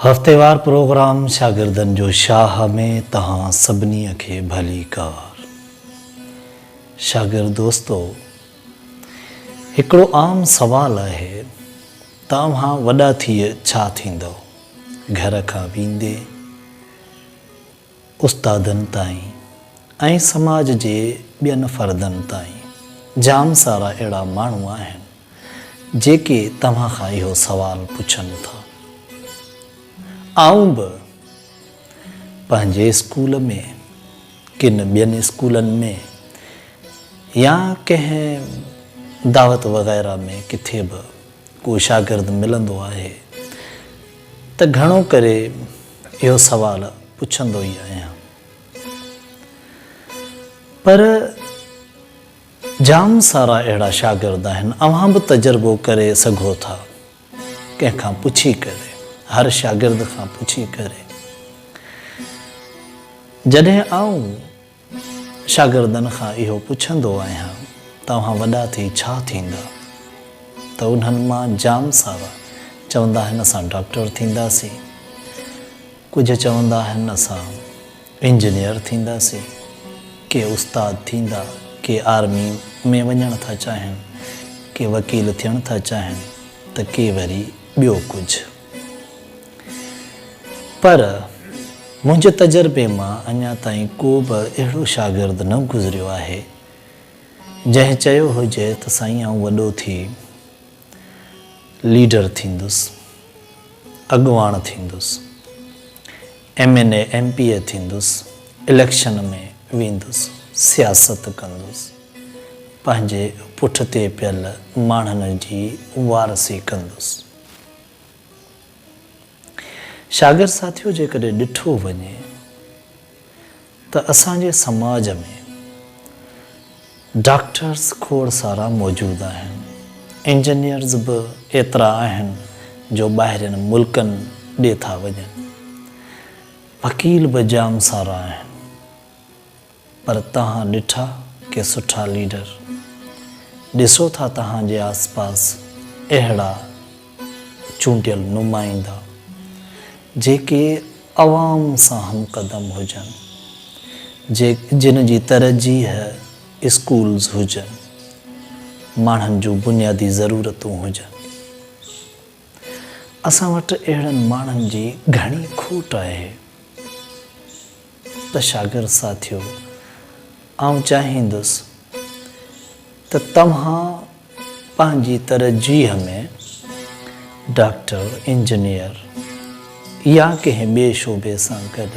هفتيوار پروگرام شاگردن جو شاهه ۾ توهان سڀني کي ڀليڪار. شاگرد دوستو هڪڙو عام سوال آهي ته اوهان وڏا ٿي ڇا ٿيندؤ؟ گهر کان ويندي استادن تائين ۽ سماج جي ٻين فردن تائين جام سارا اهڙا ماڻهو آهن جيڪي توهان کان اهو سوال پڇن ٿا. آئون به پنهنجي اسڪول ۾، ڪن ٻين اسڪولن ۾ يا ڪنهن دعوت وغيره ۾ ڪٿي به ڪو شاگرد ملندو آهي ته گهڻو ڪري اهو سوال پڇندو ئي آهيان. پر جام سارا اهڙا شاگرد آهن، اوهان به تجربو ڪري سگهو ٿا، ڪنهن کان پڇي ڪري، هر شاگرد کان پڇي ڪري. جڏهن آئون شاگردن کان اهو پڇندو آهيان ته اوهان وڏا ٿي ڇا ٿيندا؟ ته انهن مان جام سارا چوندا آهن اسان ڊاڪٽر ٿينداسين، ڪجهه چوندا آهن اسان انجنيئر ٿينداسين، ڪي استاد ٿيندا، ڪي آرمي ۾ وڃڻ ٿا چاهين، ڪي وڪيل ٿيڻ ٿا چاهين ته ڪي وري ٻيو ڪجهه. پر منهنجي تجربي مان اڃا تائين ڪو به اهڙو شاگرد نه گذريو آهي، جنهن چيو هجي ته سائين آئون وڏو ٿي ليڊر ٿيندس، اڳواڻ ٿيندس. M N A, M P A ٿيندس، اليڪشن ۾ ويندس، سياست ڪندس، پنهنجي پٺتي پيل ماڻهن جي وارثي ڪندس. شاگرد ساٿيو جيڪڏهن ڏٺو وڃي ته اسان جي سماج ۾ ڊاڪٽرز کوڙ سارا موجود آهن، انجنيئرز به ايترا آهن جو ٻاهرين ملڪن ڏي ٿا وڃن، وڪيل به جام سارا آهن پر توهان ڏٺا ڪي سٺا ليڊر؟ ڏسو ٿا توهان جي آس پاس اهڙا چونڊيل نمائندا جيڪي عوام سان هم قدم هجن، جن جي ترجيح اسڪولز هجن، ماڻهن جون بنيادي ضرورتون هجن. اسان وٽ اهڙن ماڻهن جي گهڻي کوٽ آهي ته شاگرد ساٿيو آئون چاهيندس ته توهان پنهنجي ترجيح ۾ ڊاڪٽر، انجنيئر يا ڪنهن ٻئي شعبي سان گڏ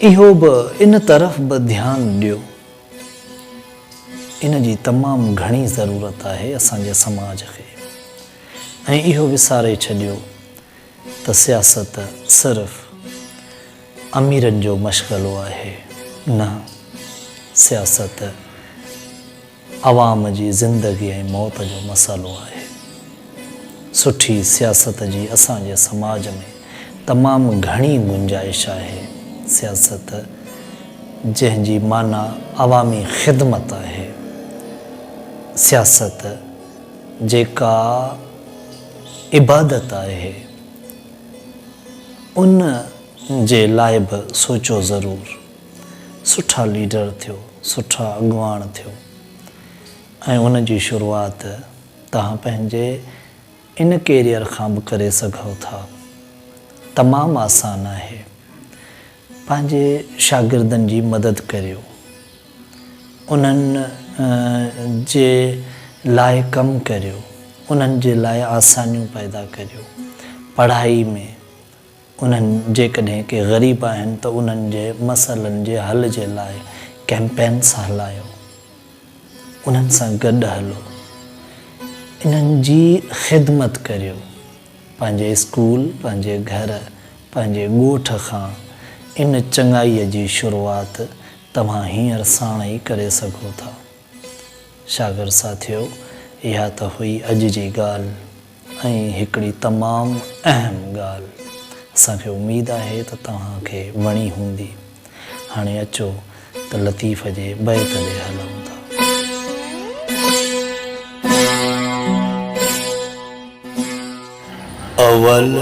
اهو به ان طرف به ڌيان ڏيو. ان جي تمام گهڻي ضرورت آهي اسان جي سماج کي ۽ اهو وساري ڇڏيو ته سياست صرف اميرن جو مشغلو آهي، نه، سياست عوام جي زندگي ۽ موت جو مسئلو آهي. سٺي سياست جي اسان جي سماج ۾ تمام گهڻي گنجائش آهي. سياست جنهن جي معنيٰ عوامي خدمت آهي. سياست جيڪا عبادت آهي. ان جي لاء به سوچو ضرور. سٺا ليڊر ٿيو، سٺا اڳواڻ ٿيو ۽ ان جي شروعات توهان پنهنجي ان ڪيريئر کان به ڪري سگهو ٿا. تمام آسان آهي. پنهنجي شاگردن جي مدد ڪريو. انهن جي لاء ڪم ڪريو، انهن جي لاء آسانيون پيدا ڪريو، پڙهائي ۾ انهن جيڪڏهن ڪي غريب آهن ته انهن جي مسئلن جي حل جي لاء ڪيمپينس هلايو، انهن سان گڏ هلو، انهن جي خدمت ڪريو، پنهنجي اسڪول، پنهنجي گهر، پنهنجي ڳوٺ کان ان چڱائيء جي شروعات توهان هينئر ساڻ ئي ڪري سگهو ٿا. شاگرد ساٿيو، اها ته هئي اڄ جي ڳالهه ۽ هڪڙي تمام اهم ڳالهه. اسان کي اميد آهي ته توهان کي وڻي هوندي. هاڻي اچو ته لطيف جي بيت ڏي هلون ٿا. اول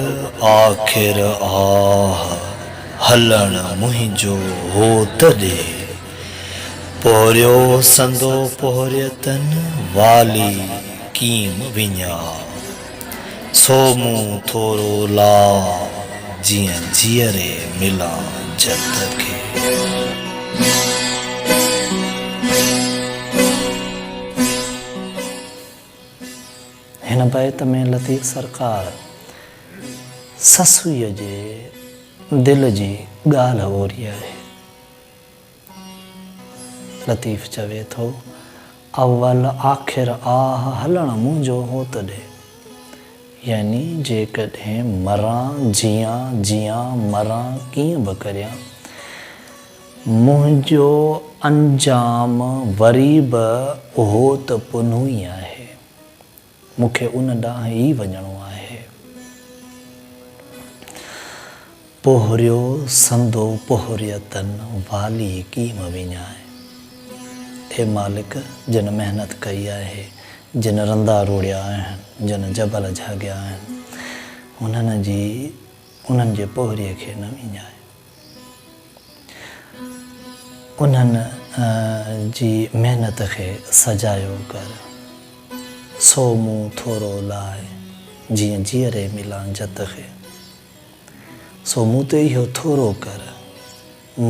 آخر آه هلڻ منهنجو هوت ڏي. پورهيو سندو پورهيتن والي ڪيم وڃاء. سو مون ٿورو لاء جيئن جيئري ملان جت کي. هن بيت ۾ لطيف سرڪار سسئيء جي دل جي ڳالهه اوري آهي. لطيف چوي ٿو، اول آخر آه هلڻ منهنجو هوت ڏي. يعني جيڪڏهن مران، جيان، جيان، مران، ڪيئن به ڪريان، منهنجو انجام وري به اهو ته پنهون ئي آهي. مون کي ان ڏانهن ئي وڃڻو آهي. پورهيو سندو پورهيتن والي ڪيم وڃاء. اي مالڪ! جن محنت ڪئي آهي، جن رندا روڙيا آهن، جن جبل جهاڳيا آهن، انهن جي انهن جي پورهيي کي نه وڃاء. انهن جي محنت کي سجايو ڪر. سو مون ٿورو لاء، جيئن جيئري ملان جت کي. سو مون تي اهو ٿورو ڪر.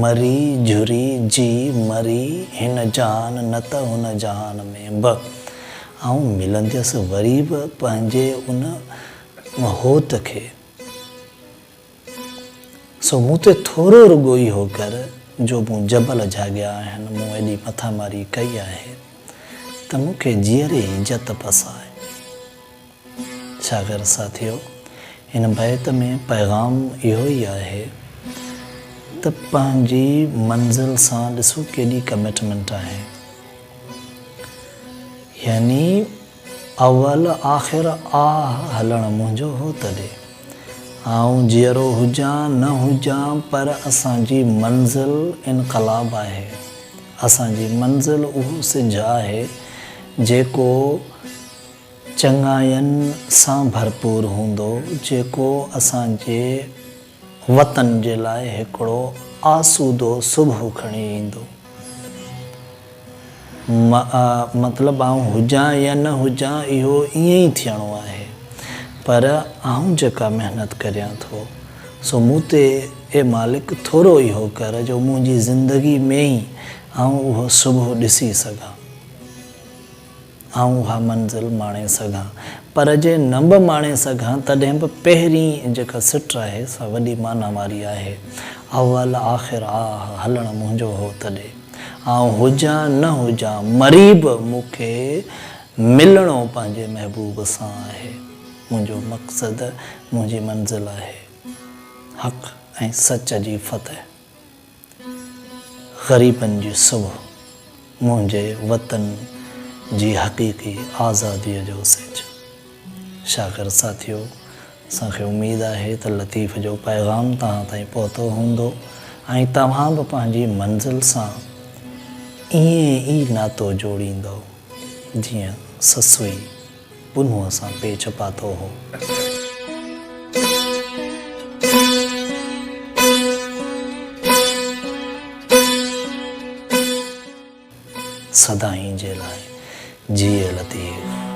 مري جهري جي مري هن جهان نه ته هن جهان ۾ به آئون ملنديس وري به پنهنجي ان هوت کي. سو مون تي ٿورو رڳو اهو ڪر جو مون جبل جهاڳيا آهن، مون ايڏي مٿاماري ڪئي آهي ته مون کي جيئري ئي جت پساء. شاگرد ساٿيو! هن بيت ۾ پيغام اهو ئي آهي ته پنهنجي منزل سان ڏسو ڪيڏي ڪمٽمينٽ آهي. يعني اول آخر آه هلڻ منهنجو هو تڏي. آئون جيئرو هجان نه هجان پر اسان جي منزل انقلاب آهي. اسان جي منزل اهو سج آهي جيڪو چڱاين سان ڀرپور هوندو، جيڪو اسان جي وطن جي لاء هڪڙو آسودو صبح کڻي ايندو. مطلب آئون هجان يا نه هجان اهو ائين ئي ٿيڻو آهي پر آئون جيڪا محنت ڪريان ٿو سو مون تي اي مالڪ ٿورو اهو ڪر جو منهنجي زندگي ۾ ئي آئون اهو صبح ڏسي سگهان. آئون اها منزل ماڻي سگهان. پر جي نه به ماڻي سگهان تڏهن به پهرين جيڪا سٽ آهي سا وڏي معنيٰ واري آهي. اول آخر آه هلڻ منهنجو هو تڏي. آئون هجان نه هجان مري به مون کي ملڻو پنهنجي محبوب سان آهي. منهنجو مقصد منهنجي منزل آهي. حق ۽ سچ جي فتح. غريبن جي صبح منهنجي وطن جي حقيقي آزاديء جو سج. شاگرد ساٿيو، اسان کي اميد آهي ته لطيف جو پيغام توهان تائين پهتو هوندو ۽ توهان به پنهنجي منزل سان ائين ئي ناتو جوڙيندؤ جيئن سسئي پنهونء سان پيچ پاتو هو. سدائين جي لاء جيئي لطيف.